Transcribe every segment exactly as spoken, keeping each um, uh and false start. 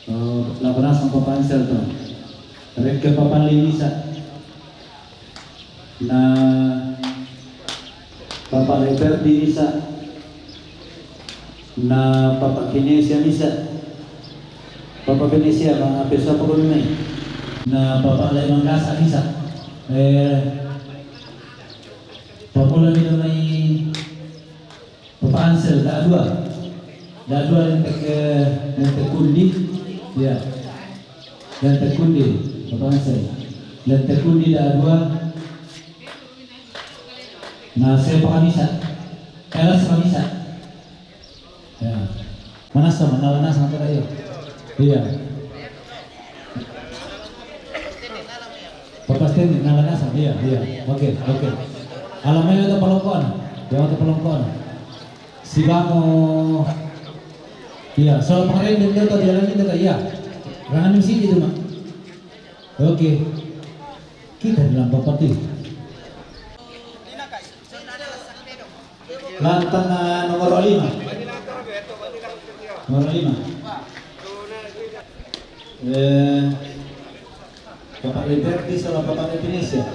Oh, labanan sama Papa Ansel to. Reke Papa Lei misa. Na Papa Liberty misa. Na Papa Kinesia misa. Papa Venesia ma ape sapa ko mai. Na Papa Lei Manggasa misa. Eh, Papa Lei mai Papa Ansel, da dua. Da dua Lenteke, Lenteke Kundi. Ya. Lenteke Kundi, Papa Ansel. Lenteke Kundi da dua. Na se Papa Nisa. Elas Papa Nisa. Ya. Mana sama, mana sama tadi ya? Iya. Papa Sten, nala nasa, iya, iya. Oke, oke. Alamai atau pelongkon? Yang atau pelongkon? Si Bamo. Iya, soal pengertian dia atau jalan itu, Kak, iya. Rangan di sini itu, Mak. Oke. Kita dalam properti. Lantang, eh, nomor lima. Nomor lima. Eh, Papa Liberty sama Papa Indonesia.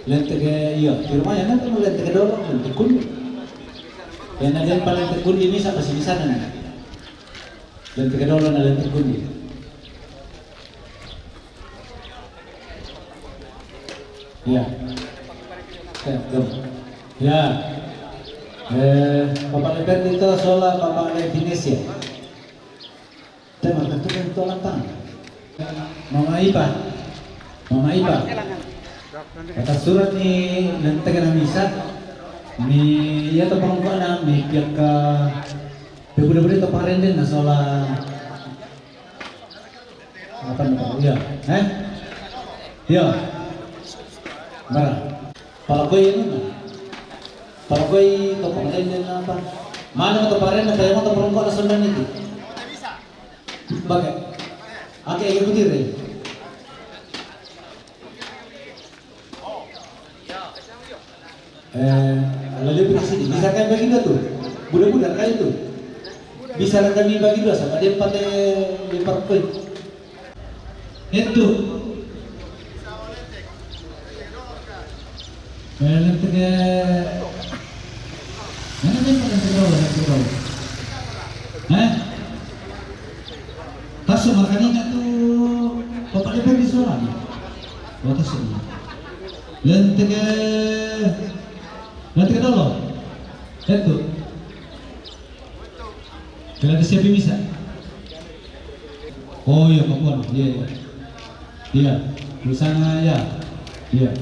Lenteke, iya, firmanya nanti mau Lenteke Dolo, Lenteke Kundi. Yang ada yang paling Lenteke Kundi ini siapa sih di sana nih? Lenteke Dolo na Lenteke Kundi. Ya. Ya, go. Ya. Eh, Papa Liberty to sola Papa Indonesia. Tema tentu kan tolak tangan. Mama Ipa. Mama Ipa. Kata surat ni Lenteke na misa. Ni iya to pangkuana ni pihak ka pebuda-buda to parenden na sola. Apa nama? Iya. Eh? Iya. Bara. Palakoi anu na. Palakoi to parenden apa? Mana to parenden, kaya mo to parenden na sondan itu. Bake. Ake, ake putih deh. Eh, lalu di sini, bisa kami bagi dua tuh. Budak-budak kayak itu. Bisa kami bagi dua sama dia pakai lempar poin. Itu. Eh, nanti ke, mana dia pakai lempar, lempar. Eh? Tasu makanina tu Papa Liberty sola ni. Oh, tasu. Lenteke, Lenteke Dolo. Itu. Kena ada siapa bisa? Oh iya, Papua. Iya, iya. Iya. Di sana ya. Iya.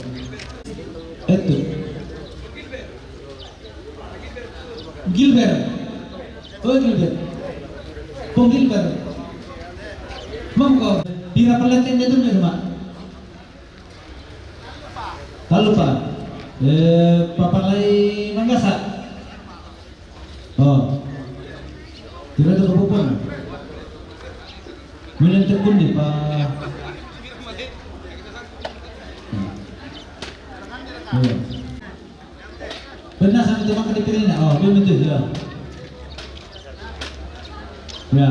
Itu. Gilbert. Oh, Gilbert. Pong Gilbert. Monggo, pira pelatihan itu, Mak? Talu, Pak. Eh, Papa Lei Manggasa. Oh. Pira tu kapupun? Menen tekun ni, Pak. Hmm. Iya. Pernah sama teman kena pilih nak? Oh, belum itu, ya. Ya.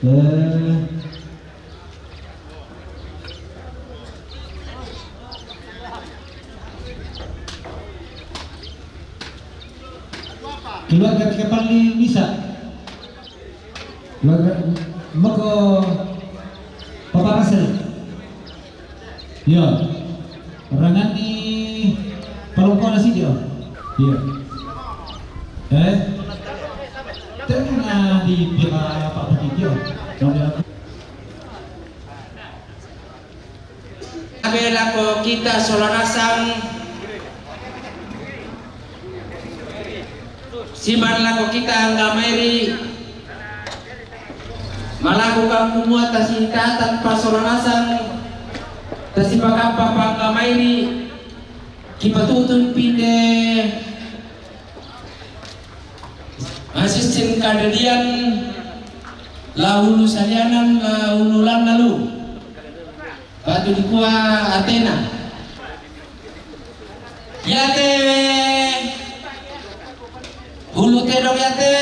Eh. Keluarga tiga kali bisa. Maka, maka Papa Russell. Ya. Rangani palongkona sidi. Ya. Eh? Tengah di pihak Pak Bupati. Abe lako kita sola nasang, siman lako kita anggamairi, malakukan kumua tasitatan pa sola nasang, tasipakappa pa anggamairi, kipatutun pinde asisten kadadian la hulu salianan la hulu lanna lu. Batu dikua Athena. Yate hulu tedong yate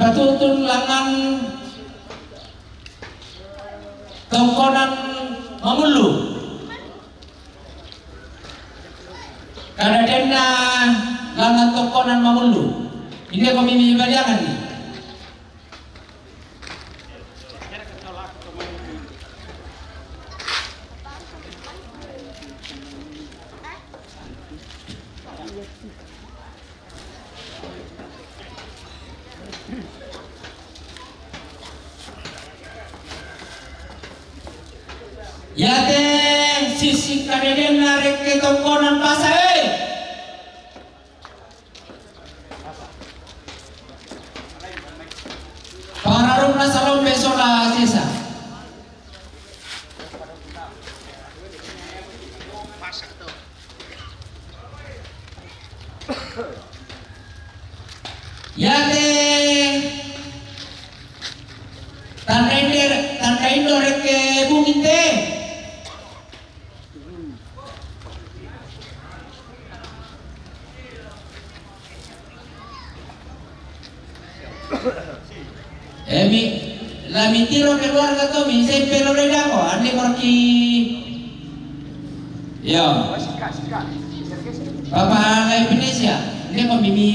Patutun langan tongkonan Mamullu. Kada denna langan tongkonan Mamullu. Ini kami mibaliangan ni. Iate sisi kadedenna rekke tongkonan pasa e. Pararunna salombe sola sesa. Iate tanda inde, tanda indo rekke bunginte. Emi, la mitiro keluarga to mi, sempe lo dako, ande korki. Yo. Papa ngai Indonesia, ande ko mimi.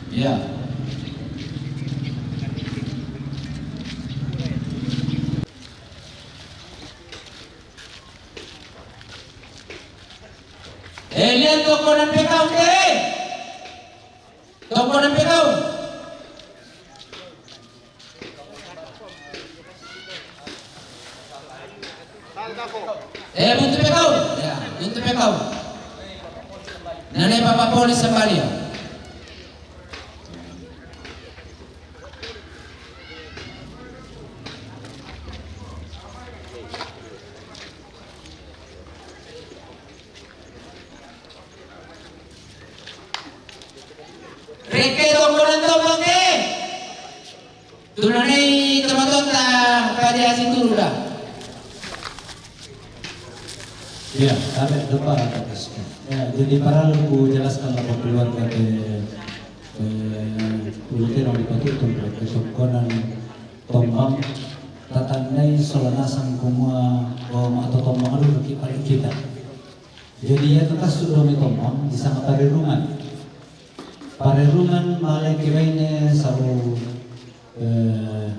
Yo. Eh, lihat toko nan pekau te. Toko nan pekau. Eh, buntu pekau. Ya, buntu pekau. Nane papa polis sambali. Rekke tongkonan tombang ke. Tunanai tamatonta pada asi turu da. Ya, sampai depan atas. Ya, jadi para lu ku jelaskan lah keluarga ke, eh, ulute nang dipatutun ke tongkonan tombang tatandai sola nasang kumua bahwa ma atau tombang alu ki paling kita. Jadi ya tetas sudah mi tombang di sana parerungan. Parerungan malai ke baine sau, eh,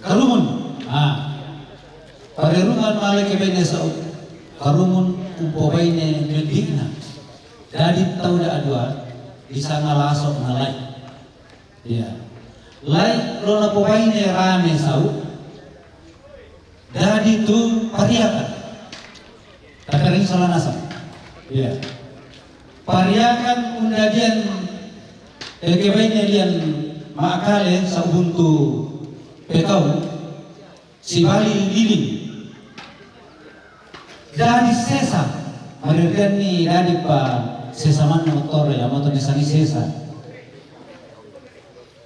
Karumun. Ah. Parerungan malai ke baine sau. Karumun umpo baine mendikna. Dadi tau da adua bisa ngalaso ngalai. Iya. Lai lo napobaine rame sau. Dadi tu pariakan. Takaring sola nasang. Iya. Pariakan undadian, eh, kebaine lian makale saubuntu pekau. Sibali liling. Dadi sesa. Maririan ni dadi pa sesa manna motoro ya moto ni sani sesa.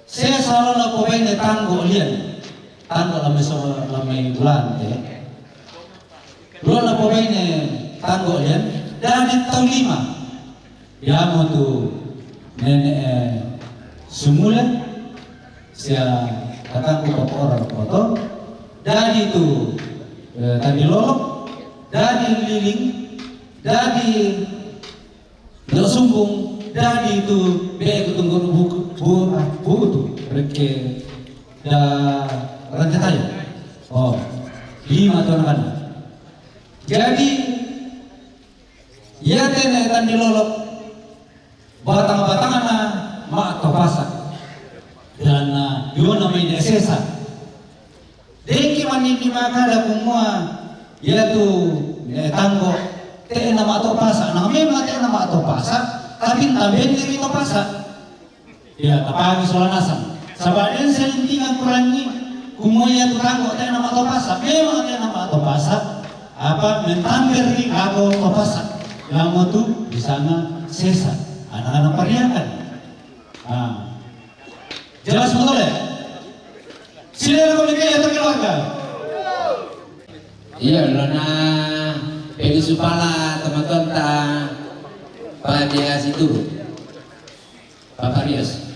Sesa lo napobaine tanggo lian. Tanggo lamai so lamai bulante. Lo napobaine tanggo lian. Dadi tau lima. Iamotu nene, eh, sumule sia kakangku papa ora koto. Dadi tu, eh, tadi lolok. Dadi liling. Dadi Dok sumbung, dadi tu be ku tunggu buku, bu, ah, buku tu, reke da rante tayo. Oh, lima tu anak-anak. Jadi, ia tene tandi lolok, batang-batangana ma to pasak. Dan, ah, iona mai ne sesa. Dengki maniki makada kumua, ia tu, eh, tanggo, te'ena ma to pasa. Nah, memang te'ena ma to pasa, tapi ntambendi ri to pasa. Ia, tapangi sola nasang. Saba' den selintingan kurangi, kumua ia tu tanggo, te'ena ma to pasa. Memang te'ena ma to pasa, apa, mentambe ri lako to pasa. Iamotu, di sana sesa. Anak-anak pariakan. Ah. Jelas betul ya? Sila ko mike ya, tapi langka. Iya, lona pedi supala teman-teman ta pada situ. Bapak Rias.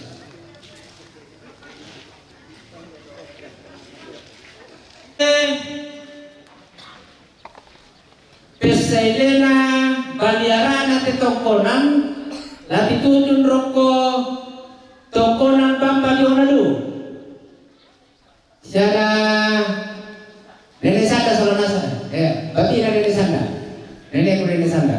Pessailena baliarana te tongkonan, la pitutun rokko tongkonan Bamba Diong Nalu. Siana Nene Sanda Solonasa. Eh, batina Nene Sanda. Neneku Nene Sanda.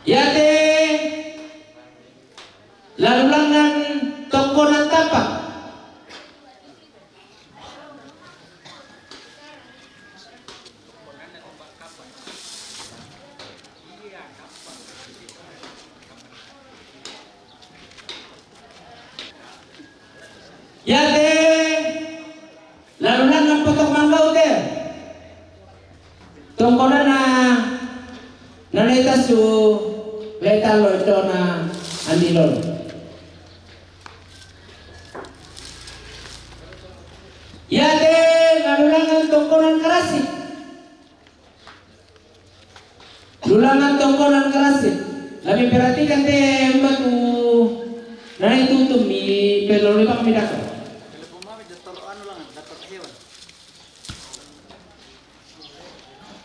Iate lalu langan tongkonan Tapa. Iate lalu langan Potok Manggau te. Tongkonana naleta su leta lo dona andilon. Iate lalu langan tongkonan Karasik. Lulangan tongkonan Karasik. Lami perhatikan te mbatu. Nah, itu tuh mi pelo lebang mi dako.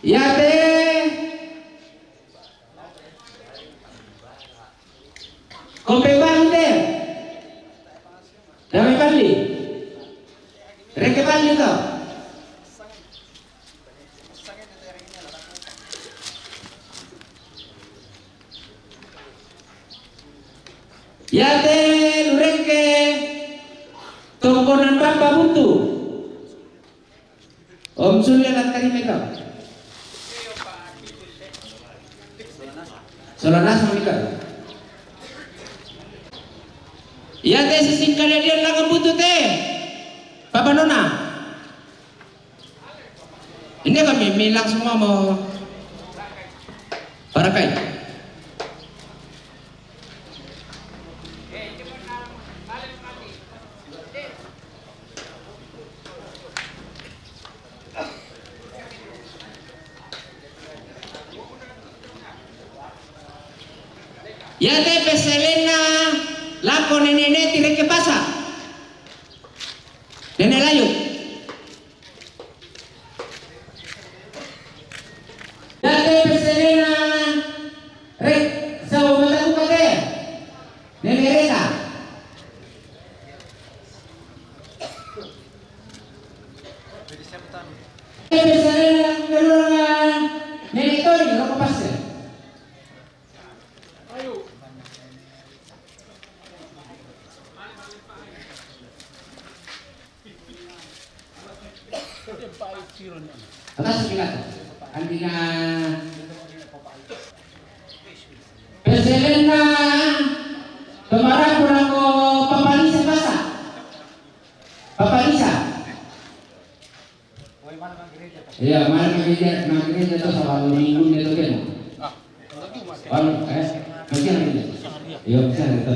Iate. Kompe bante. Dame Palli. Reke Palli to. Iate lu reke tongkonan Bamba Buntu. Om Surya dan Karim itu. Sola nasang itu. Iate sising kalian dia langan Buntu te. Papa Nona. Ini kami mi langsung mau parakai. Iate pessailena lako nene Neti reke Pasa. Nene Layu. Iate pessailena rek sawo mataku kate. Nene Reta. Iate pessailena keluarga Nene Toni roko Pasa. Atas pinaka. Andina pessailena pemaraku lako Papa Nisa Pasa. Papa Nisa. Iya, mana gereja, mana gereja tuh sama minggu itu kan. Anu, eh, masih ada. Iya, masih ada.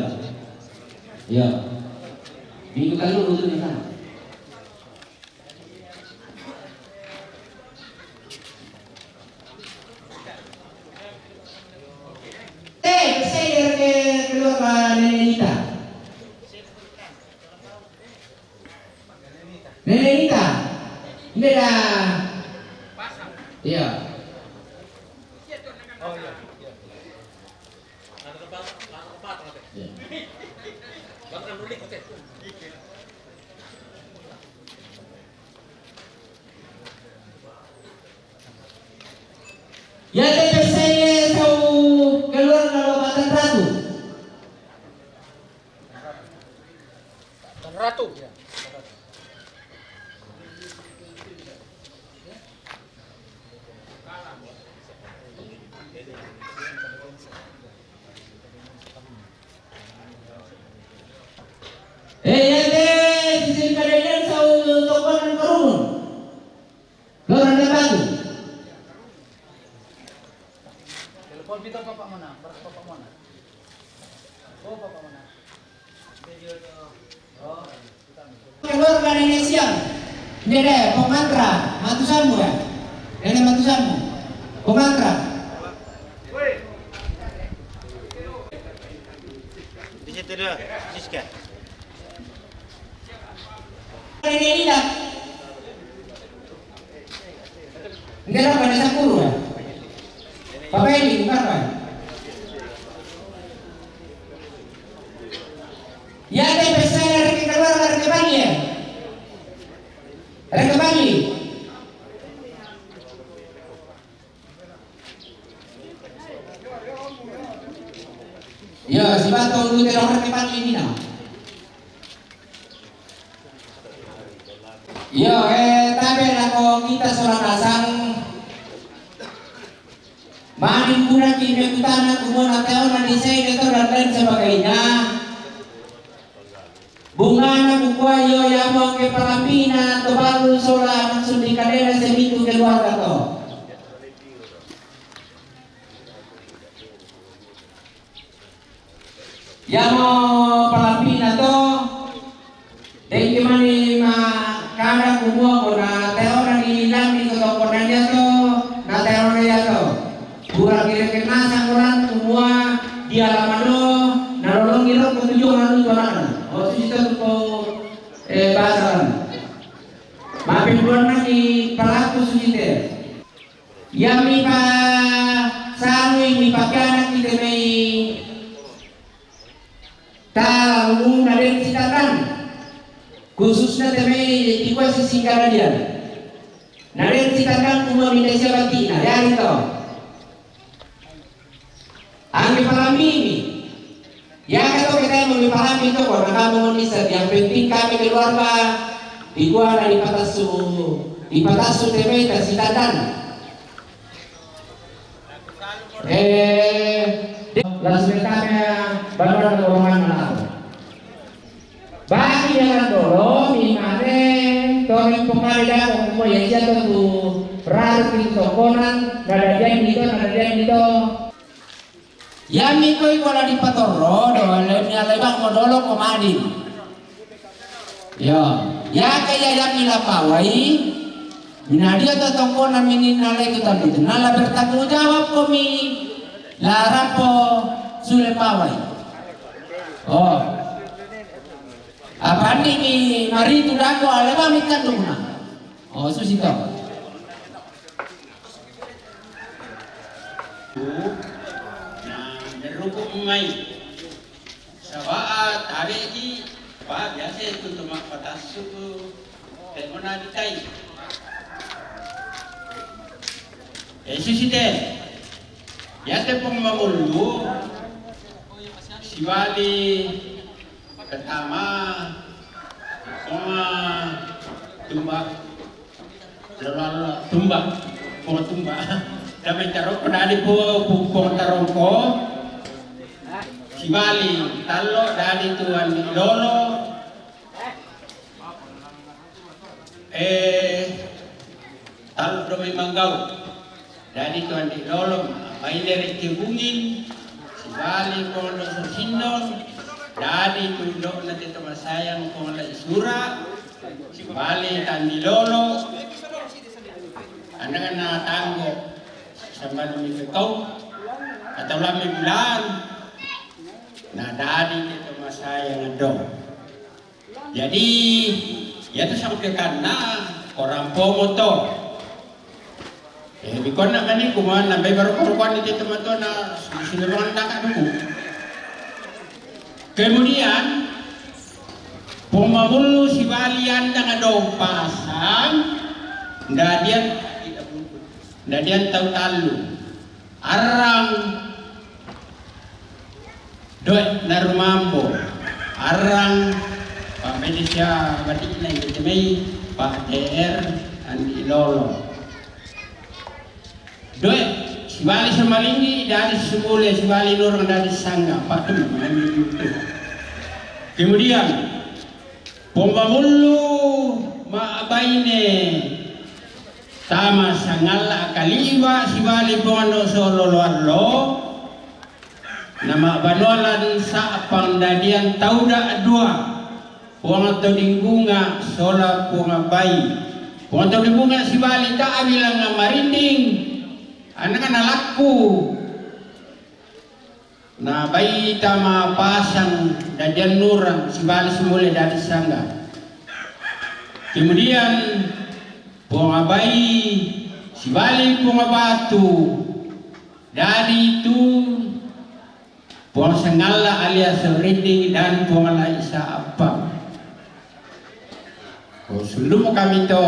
Iya. Minggu lalu itu di sana. Eh, saya dari keluarga Nene Nita. Nene Nita. Nene dah. Iya. Iya. Iate pessaile sau keluarga lo Batan Ratu. Batan Ratu. Eh, iate sising kadadian sau tongkonan Karungun. Lo randa batu. Telepon Keluarga Indonesia. Ndede, Ponganra, matusanmu ya. Ndede, matusanmu. Ponganra. Di situ dulu, Siska. Ndede, Vanessa Kurwa. Papa ini, bukan, Pak? Ya, ada pesan dari keluarga, dari kembali ya. Dari kembali. Ya, si Bato, lu tidak orang kembali ini, nah. Iyo, eh, tabe' lako kita sola nasang. Mani buda ki mekutana kumua na teona di sede to dan lain sebagainya. Bungana kukua iyo, yamo angke palambina to balu sola maksud di kalena semitu keluarga to. Yamo palambina to, dengke mani ma kada kumua ko na teona ni lami ko toko na dia to, na teona dia to. Kurang kira-kira nasa kurang kumua dia lama do, na lolongi ro ko tujuan anu to anakna. O, tu sita tu ko, eh, bahasa kan. Mape bulan lagi pelaku susite. Yami pa sanui mi pakiana kite mei tamu na den sitandang. Khususna te mei di kua sisingkara dia. Na den sitandang kumua minda sia batina, dari to. Angge palambimi. Ya, kato kita yang mau dipahami itu, kalau kamu mau bisa, yang penting kami keluarga di gua ada di patassu, di patassu te mei ta sitandang. Eh, de-, langsung kami bantuan keuangan malam. Bagi jalan dolo, mi mane, to mi pokoknya dah, pokoknya ya, jatuh tu, raruk itu tokonan, nada dia gitu, nada dia gitu. Yami koi ko la dipatorro do, le ni alai bang modolo ko madi. Yo, ya ke ya yami la pawai. Mina dia to tongkona mini nalai ko tambi. Nala bertanggung jawab ko mi la rampo sule pawai. Oh. Apa ni mi maritu dako alai bang mi kandungna. Oh, susito. Na, merruku mai. Saba' tabe'ki, pa biasa itu tuma patassu ku, te mona ditai. Eh, susite. Yate Pong Mamullu, siwali pertama, Pong Tumba. Lolo, lolo, tumba. Pong Tumba. Dame taro ko dadi po, po, Pong Tarongko. Sibali, tallo, dadi tu Andi Lolo. Eh, tallo do memang gau. Dadi tu Andi Lolo, mabaine Reti Bungin, sibali Pong Doso Sindon, dadi tu do na te to masayang Pong Lai Sura, sibali Tandi Lolo, andangan na tanggo, sambal mi pekau, atau lami bulan, na dadi te to masayang do. Jadi, ya tu sampe kanna orang pomo to. Eh, bikon na mani kuman nambai baru kurukan di teman to na sudah bangan daka dulu. Kemudian, Pong Mamullu sibali andang do pasang, ndadian, ndadian tau tallu. Arrang Doe' narumambo, arrang pamede sia batikna i te mei, Pak T R Andi Lolo. Doe' sibali Samalinggi, dadi Sumule, sibali Nurung, dadi Sangga, Pak Tum, Andi Lutu. Kemudian, Pong Mamullu ma'baine tama Sangalla Kaliwa sibali Pong Ando Solo Loallo, Nama banolan sa pangdadian tauda dua. Puang Toding Bunga sola Puang Bai. Puang Toding Bunga sibali ta bilang marinding. Anak-anak laku. Na bai tama pasang dadian nurang sibali simule dadi sangga. Kemudian Puang Bai sibali Puang Batu. Dadi itu Puang Sangalla alias Rinding dan Puang Laisa Apa. Ko sulumu kami to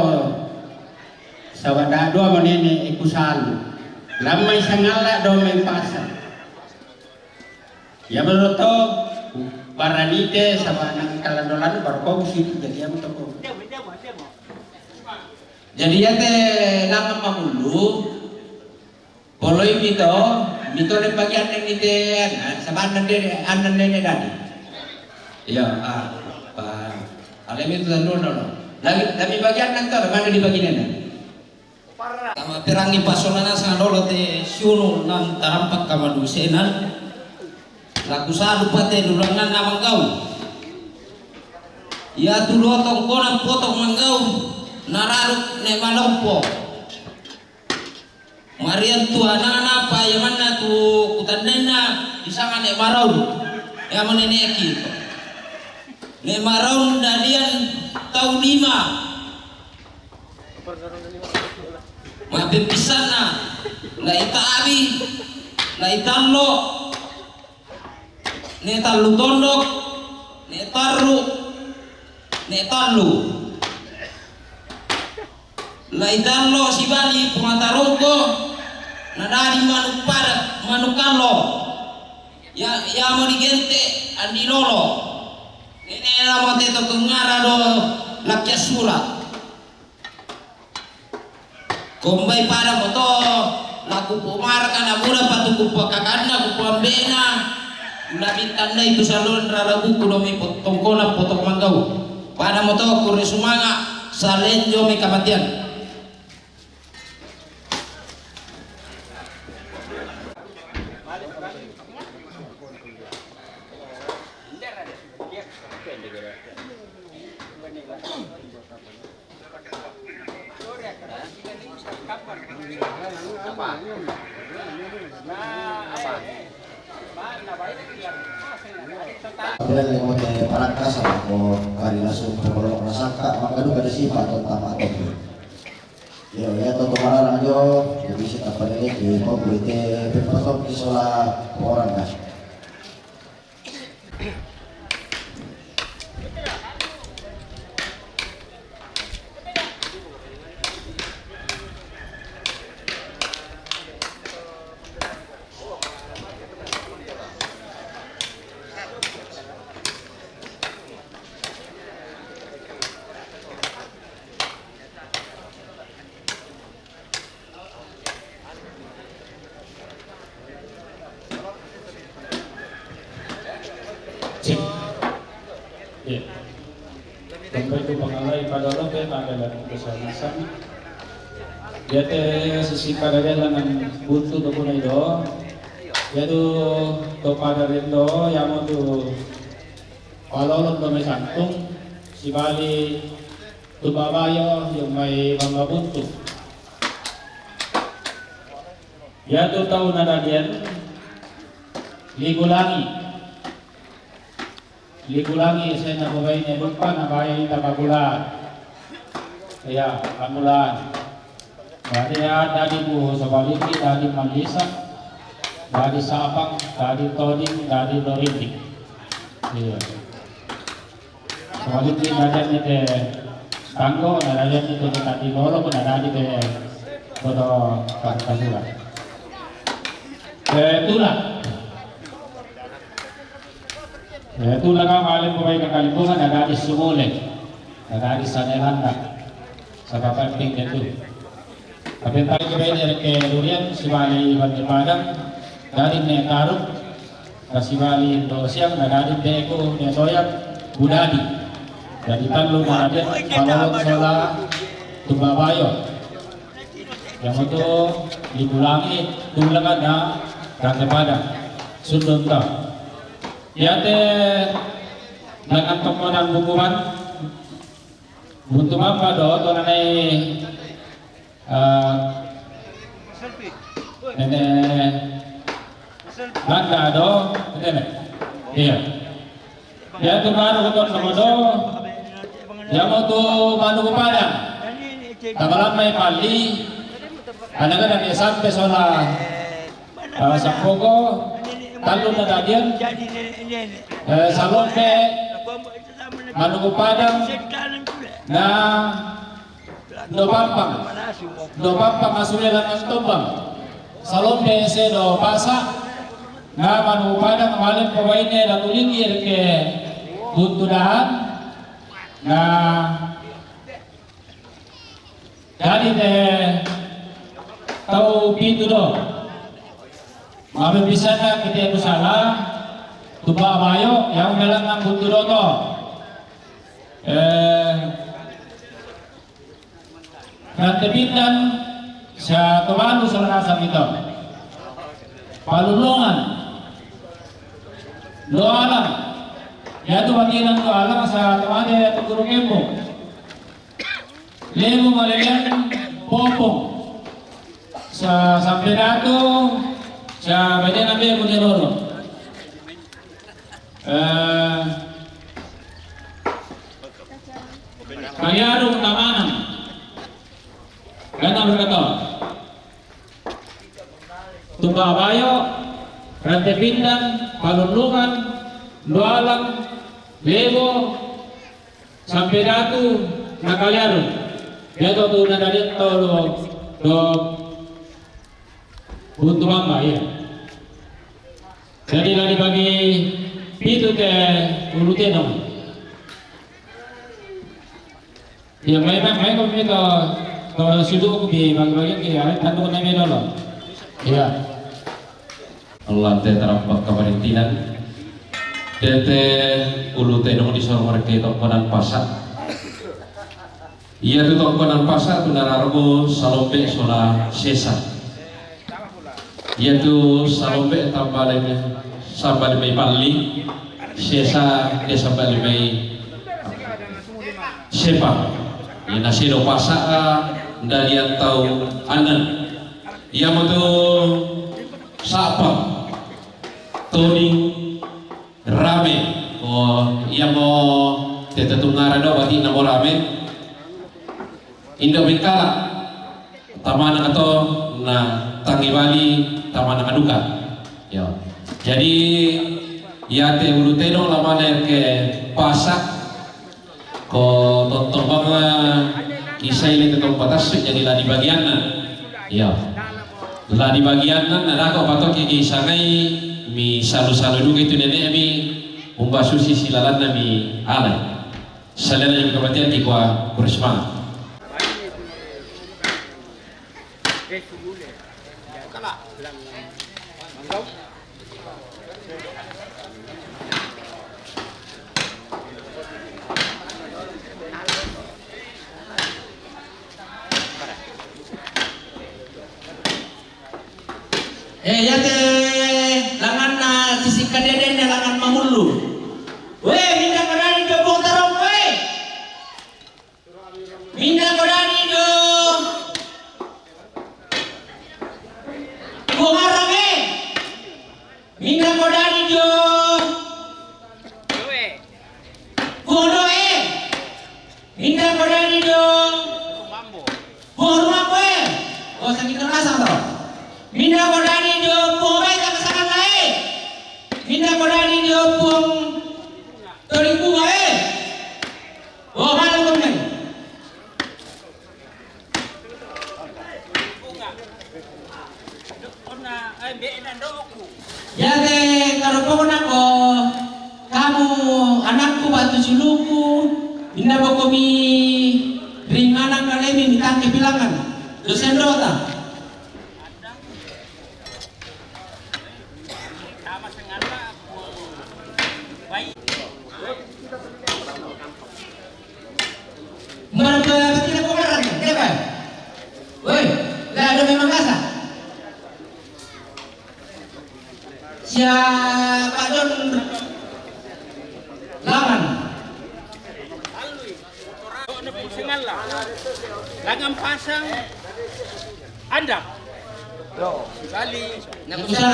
sabada dua manene ekusalu. Lamai Sangalla do mai pasang. Ya menurut to baranite sama nang kalandolan baru kau sini jadi yang toko. Jadi ya te nang mamulu. Poloi mito, mito le bagian nang ite ana, saban nang dede, anan nene dadi. Iya, ah, pa, ale mito tanu no. Lagi, lagi bagian nang to, mana di bagian nang? Tama perangi pasonana sanga dolo te siunu nang tarampak kamadusenan. Laku sadu pate lulangan na manggau. Ia tu lotong kona potong manggau, nararuk ne malompo. Marian tu anana pa yamanna tu kutandenna disanga ne maraun. Ya maneneki. Ne maraun dadian tau lima. Mapepisana la ita abi, la itallo, ne tallu tondok, ne tarru, ne tallu. Lai tallo sibali Puang Tarongko, nadadi manuk pada, manuk kallo. Ya, ya mau digente andi lolo. Ini nama teto tungara do lakya sura. Kombai pada moto laku pomara kana mura patuku pakakanna ku pambena. Ula bintandai tu salon rara buku domi potongkona potong manggau. Pada moto kure sumanga salenjo me kamatian. Bene, mo te parakasa mo kari langsung pemolok nasaka, maka duka disipa to tama to. Yo, ya to mararang jo, jadi si tapa lele di pabui te pepatok di sola orang dah. Cek. Iya. Sampai tu pangalai pada lo te tanda dan kesanasan. Dia te sisi pada dia langan buntu tu pun itu. Dia tu tu pada rendo yang mau tu palolot tu mai santung sibali tu babayo yang mai bangga buntu. Yatu tau nadadian Libulangi. Libulangi, saya nak bawa ini lupa nak bawa ini tak bulan. Ya, bulan. Jadi ya, tadi Bu Sobaliki, tadi Malisa, tadi Sapang, tadi Toding, tadi Lorindi. Iya. Kualiti nadadian ni te tanggo, nadadian ni te tadi lolo, nadadian ni te foto kasura. Eh, tula. Eh, tula ka malim ko ka kalimpungan, nadadian sumule. Nadadian sanelanda. Sabab penting itu. Tapi tadi kebene ke durian, sibali bante padang, dari ne taruk, Kasibali do siang nadadi teku ne toyak budadi. Jadi tallu nadadi palolot sola tumbabayo. Yang itu dipulangi tulangan na kante padang. Sundun to. Iate langan tomponan bukuman. Buntu mamba do to nanai, eh, nene Nanda do, nene. Iya. Iatu manu ko tonno do, iamo tu manu ko Padang. Tabalamma i palli, anaga dan sampe sola, eh, sappoko, tallu na dadian, eh, salombe, manu ko Padang, na do pampang, do pampang asule lanang tombang. Salombe se do pasa, na manu ko Padang male pawaine la tuliki reke buntu dahan, na jadi te tau pitu do. Mabe bisana kite kusala, tuba bayo, yang dalam buntu do to. Eh, Rante Pindan, sa tomalu sa nasa mito. Palullongan. Doalang. Iatu batinan doalang sa tomade iatu guru kembo. Lemu malelian popong. Sa sampe datu, sa batinan be muni lolo. Eh, Kaliarung tamanang. Gana berkata. Tumba Bayo, Rante Pindan, Palullungan, Lualang, Lebo, sampe datu, na Kaliarung. Dia tu tu na dari tau do, do buntu mamba, iya. Jadi la dibagi pitu te ulu tedong. Ya, mai, mai, mai ko mito, to sudu ko bi bagi-bagi ke, ya, tantu ko nami dolo. Iya. Allah te tarapa kaparintinan. Tete ulu tedong di sorong reke to konan pasa. Iatu tongkonan pasa tu narargo salombe sola sesa. Iatu salombe tambale, sambale mai palli, sesa de sambale mai sepa. Ina sedo pasa, ah, dalian tau anan. Iamo tu sapa. Toding Rame. Oh, iamo tete tungara do bati namo rame. Indo Bengkala. Tamana kato na tangi bali tamana kaduka. Yo. Jadi iate ulu tedong lamane ke pasa. Ko tontong banga kisai le tetong patassu jadi ladi bagianna. Iya. Ladi bagianna nadako patoki kisangai mi salu-salu duka itu nenek mi umba susi silalanna mi alai. Salena juga kematian di kuah kurisma. Eh, iate langanna sisi kadedenne langan mamullu. Weh, minda kadani jopong tarong, weh. Minda kodani do Puang Arang e. Minda kodani do Puang Doe. Minda kodani do Puang Rumambo e. Oh, sakit rasa to. Minda kodani do Puang Baita Kasakala e. Minda kodani do Puang Toli Bunga e. Oh, mana temen? Jate karopona ko kamu anakku batu suluku, inna bokomi ringanan kalemi mitangke pilangan. Dosen rota. Mana pe-, betina pengarang, kenapa? Woi, nggak ada memang rasa. Siapa John Laman? Langan Pasang, Andang. Bali. Nak usah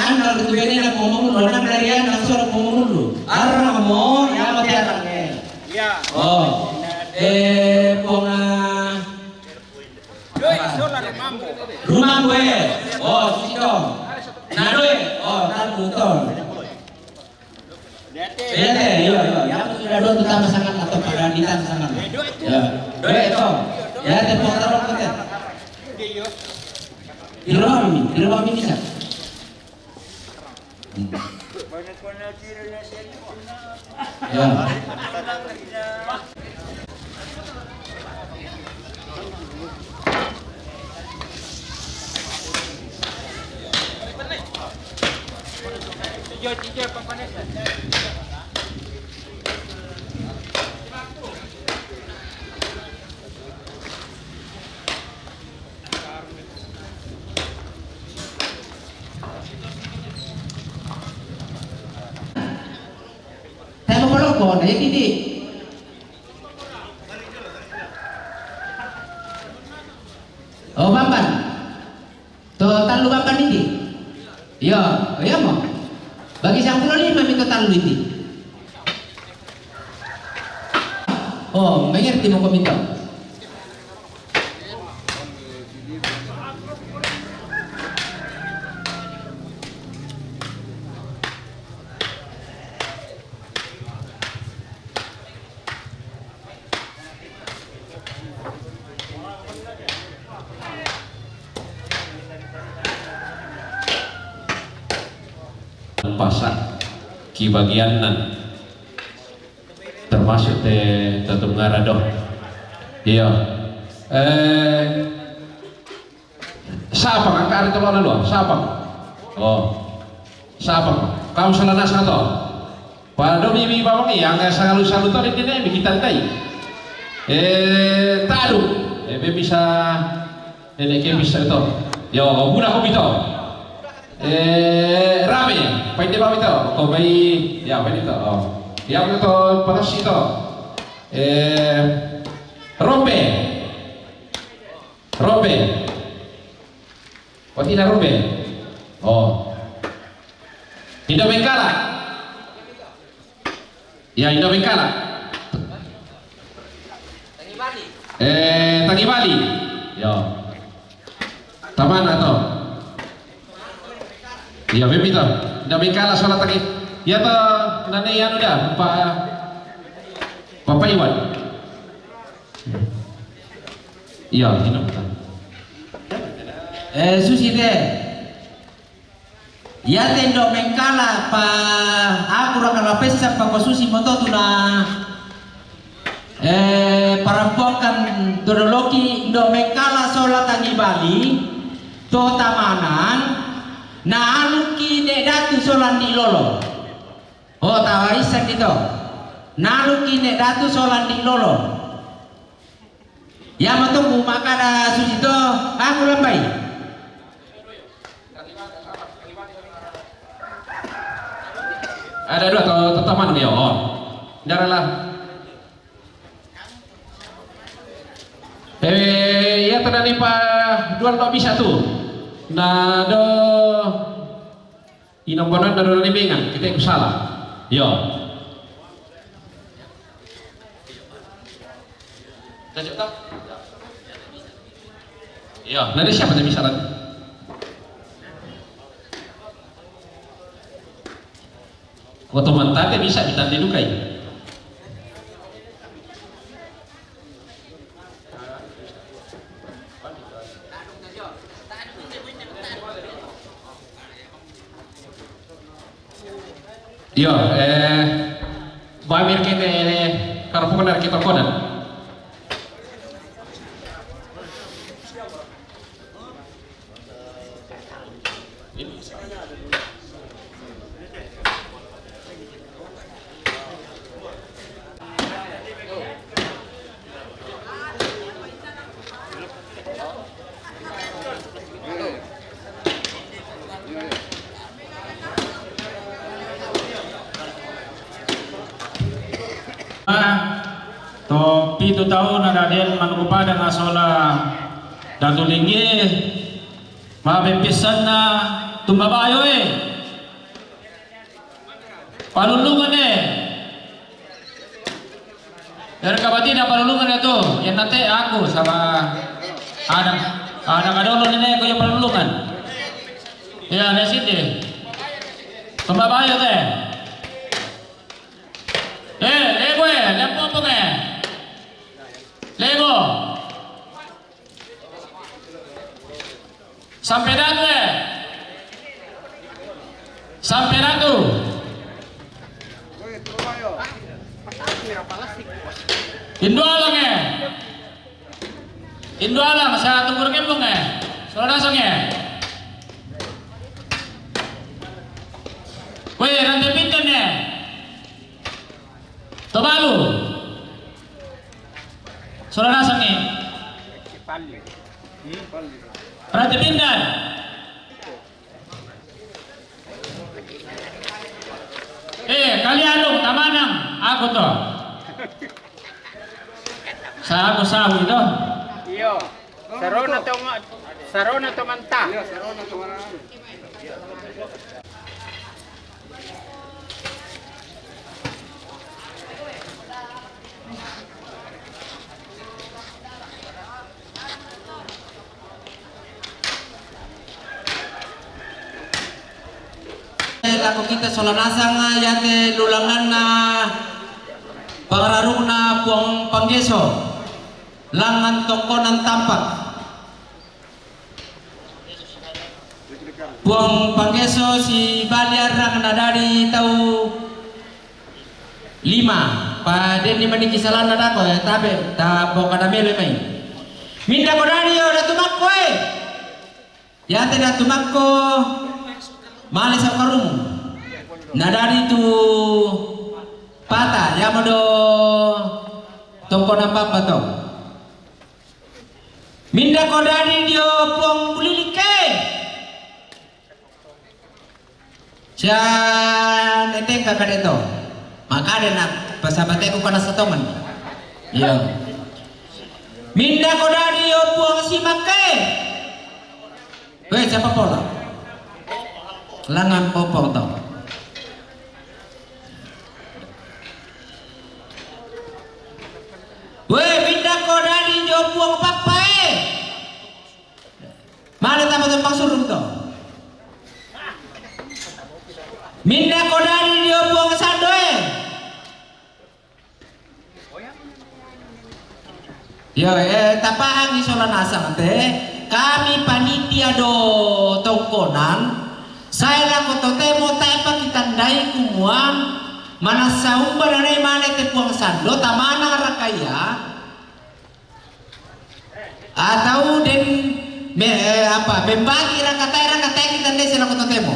Andang tu bini nak pomong dulu, nak dari Andang suruh pomong dulu. Arang mo, yang mati arang eh. Ya. Oh. Eh, ponga. Doi sola Rumambo. Rumambo eh. Oh, Susito. Nah, doi. Oh, tahu tuh. Iya, iya, iya. Yang sudah dua tu tambah sangat atau pada ditambah sangat. Ya. Doi itu. Ya, tepuk tangan kita. Di Romi, di Romi bisa. Hmm. Ya. Tayo mo pala ko, na yung hindi. Oh, Bamban. To tallu Bamban iti. Iya, iya mo. Bagi sampulo lima mi to tallu iti. Oh, mengerti mo ko mito. Pasa' ki bagianna, termasuk te Tatungara do. Iya. Eh, Sapang, angka ari tolo na dua, Sapang. Oh. Sapang. Kamu salah nasa to. Pada mi mi bawang iya, angka sangalu-salu to, ini, ini, kita tai. Eh, tadu. Eh, be bisa, ini ke bisa to. Yo, budak ko bito. Eh, rame. Pai de bawang to. Ko bai, ya, pai to. Oh. Ya, to, panas itu. Eh, rombe. Rombe. Watina rombe. Oh. Indo Mengkala. Ya, Indo Mengkala. Eh, Tangi Bali. Yo. Tamana to. Iya, memito. Indo Mengkala sola Tangi. Iya to, nane anu da, Pa, Papa Iwan. Iya, ino. Eh, susi te. Iya te Indo Mengkala pa aku raka lapessa pa ko susi moto tu na, eh, parampuakkan dodoloki Indo Mengkala sola Tangi Bali to tamanan na aluki ne datu sola ni lolo. Oh, tawa isang dito. Naluki ne datu sola ni lolo. Iya mo tu ku makkada susi to, aku lambai. Ada dua to, to teman dia. Oh. Daralah. Eh, iya tadani pa dua lo bisa tu. Na do Inombonan na dona ni bengan, kita ku salah. Yo. Cocok tak? Yo, nanti siapa yang bisa nanti? Ko to mantate bisa ditante dukai. Iyo, eh, bamir kete, eh, karupukna kita kodan. Itu tau na daden manuku pada ngasola Datu Linggi, mabepisanna tumba bayo e. Palulungan e. Dari kabatina palulungan e tu, yang nanti aku sama anak, anak adolo nene ko yang palulungan. Ya, ne sini. Tumba bayo te. Eh, lego e, lego popong e. Lego. Sampe datu e. Sampe datu. Indo alang e. Indo alang, sa tukur kembong e. Sola nasang e. Weh, rante pinten e. Tobalu. Sola nasang e. Rante pinten. Eh, kalian dong, tamanang. Aku to. Sa aku sawi to. Iyo. Sarona to ma-, sarona to manta. Lako kita sola nasang, yate lulanganna pangararukna Puang Panggeso, langan tongkonan tampak. Puang Panggeso sibali arrang nadadi tau lima, pa denni maniki salanna dako, eh, tabe, tapokada melo mai. Minda ko dadi o datu makko e. Yate datu makko male saukarumu. Nadadi tu pata, yamo do tongkonan bamba to. Minda ko dadi dio Puang Bulilike. Sia netengka kade to. Makade na pasabateku kana satongan. Iya. Minda ko dadi dio Puang Simake. Weh, siapa pola? Langan popong to. Weh, minda ko dadi dio Puang Pappae. Mane tama to pangsurung to. Minda ko dadi dio Puang Sandoe. Yo, eh, tapahangi sola nasang te, kami panitia do tongkonan, sae lako totemo tae pakitandai kumua manassa umba nanai mane te Puang Sando, tamana rakaia, atau den me-, eh, apa, membagi rakatae, rakatae kita ndai selako totemo.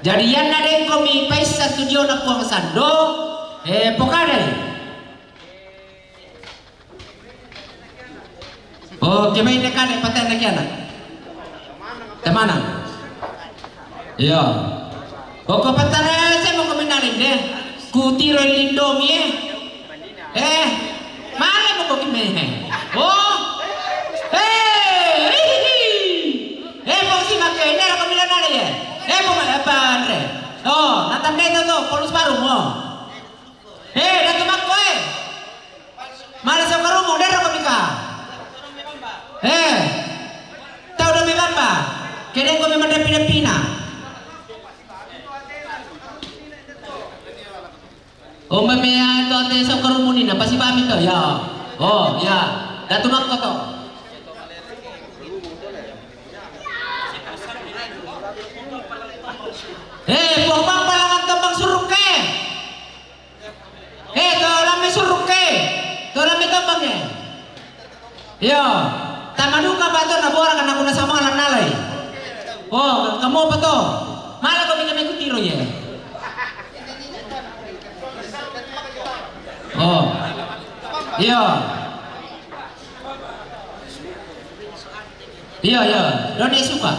Jadi, ianna dengko mi paissa tu diona Puang Sando, eh, pokadai. Oh, kemai ne kane paten ne kiana. Temana? Iya. Oko patara semo ko minalin de. Kutiro lindomi e. Eh, male mo ko kime. Oh. Eh, hihihi. Eh, mo si make ne ko milanale ye. Eh, mo apa andre. Oh, natande to to, polus baru mo. Eh, datu makko e. Male saukarumu, dera ko mika. Eh. Tau do me bamba. Kedeng ko me mandapi-dapina. Omba mea to ate saukarumu nina, pasi bami to, ya. Oh, ya. Datu makko to. Eh, Puang Pampalangan Tombang Suruke. Eh, to lamme Suruke. To lamme Tombang e. Iyo, tamaduka pa to nabora kana kuna samala nalai. Oh, kamo pa to. Mala ko mika me kutiro ye. Oh. Iyo. Iyo, iyo. Doni suka.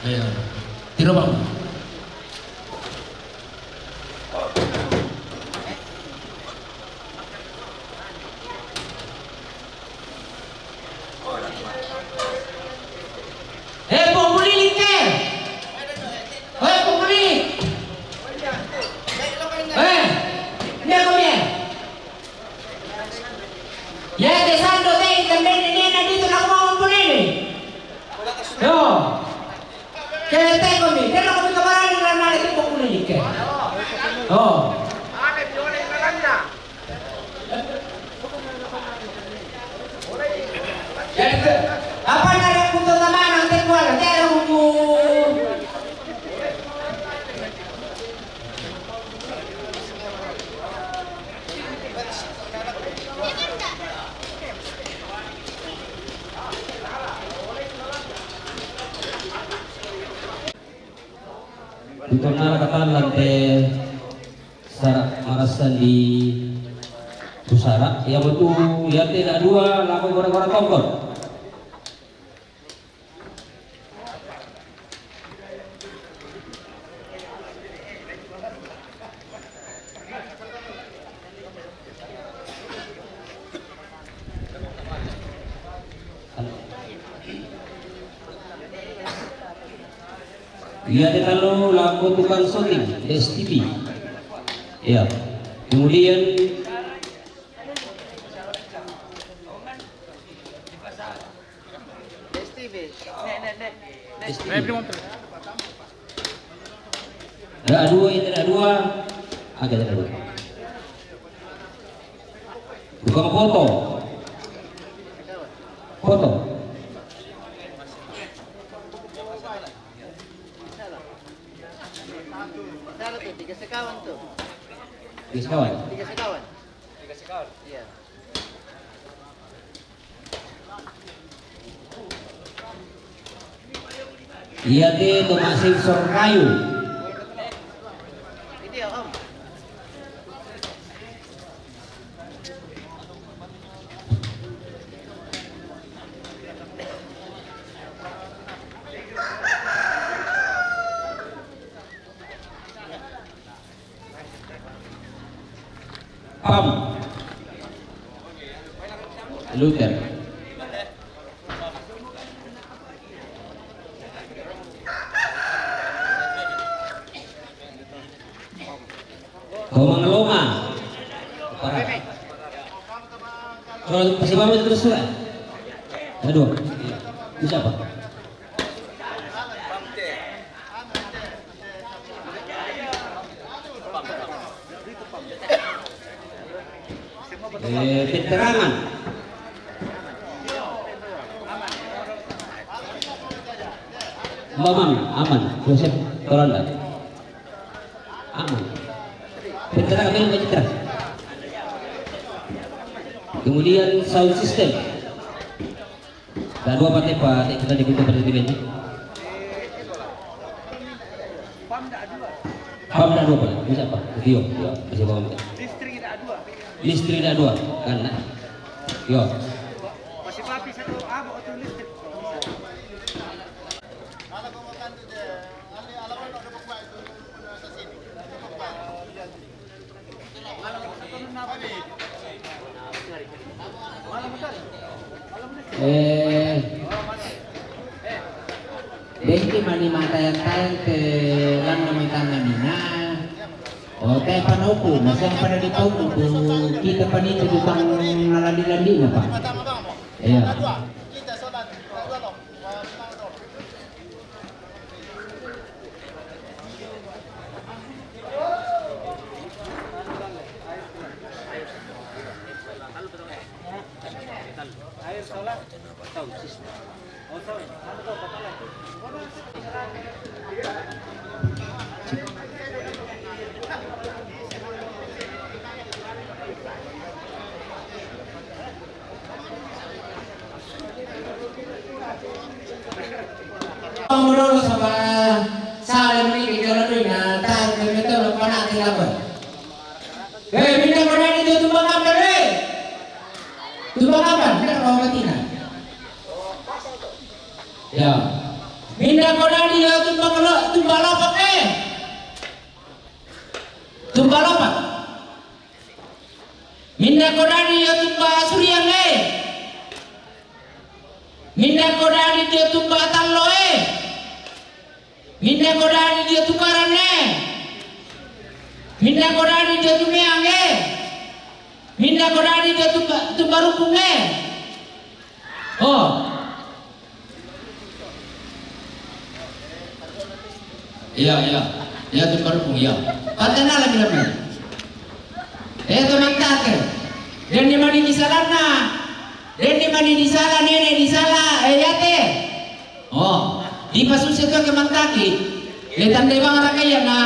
Ayo, tiro bang. Tete komi, dia lo komi kabarani na nale tu pokuli nike. Oh. Jadi, apa nale kuto tamana te kuala, te kuku. Untuk nara katalan te sara marassan di pusara, ya betul, ya te da dua, lako gora-gora tongkol. Iya, dia kalau laku tukang syuting, S T V. Iya. Kemudian S T V. Nek, nek, nek. Nek, S T V. Ada dua, ini ada dua. Agak ada dua. Tukang foto. Foto. Salah tuh, tiga sekawan tuh. Tiga sekawan? Tiga sekawan. Tiga sekawan? Iya. Iya, te, tukang sensor kayu. Ini ya, Om. Pam. Luther. Kau mangaloma. Parah. Kalau pasti bawa terus lah. Aduh. Ini siapa? Eh, Peterangan. Maman, aman. Joseph Toranda. Aman. Peterangan, Peterangan. Kemudian sound system. Dan dua partai, Pak, kita dibutuh pada tim ini. Pam dah dua, Pak. Bisa, Pak. Yo, yo, bisa, Pak. Listrik dah dua. Listrik dah dua, kan? Yo. Masih papi satu, ah, bawa tu listrik. Eh, denti mani matayang-tayang ke lanna mai tangnga mina. Oh, te panoku, naseng pada dipauku tu kita panitu tukang nalandi-landina, Pak. Iya. Pamulolo saba sala mini ke jolo dui na tang ke metolo panati laban. Eh, minda kodani tu tumbang apa, eh? Tumbang apa? Minda kau matina. Ya. Minda kodani ya tumbang lo, tumbang lopak, eh? Tumbang lopak. Minda kodani ya tumbang suriang, eh? Minda kodani dia tumbang tallo, eh? Minda kodani dia tukaran, eh? Minda kodani dia tumeang, eh? Minda kodani dia tumba, tumba rukung, eh? Oh. Iya, iya. Iya tu parpung, iya. Patanala bilang. Eh, teman tate. Denni mani disalanna. Denni mani disala, nene disala, eh, yate. Oh, dipasusse tu ke mantaki. Le tandai bang rakayana.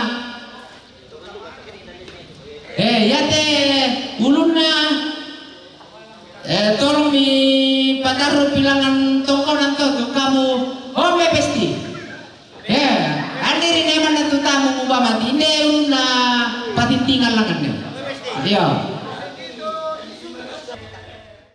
Eh, yate ulunna. Eh, tolong mi patarru pilangan tongkonan to tu kamu. Oh, me pesti. Eh, andiri neman tu tamu mubamati. Inde ulunna patintingan langanne. Iya.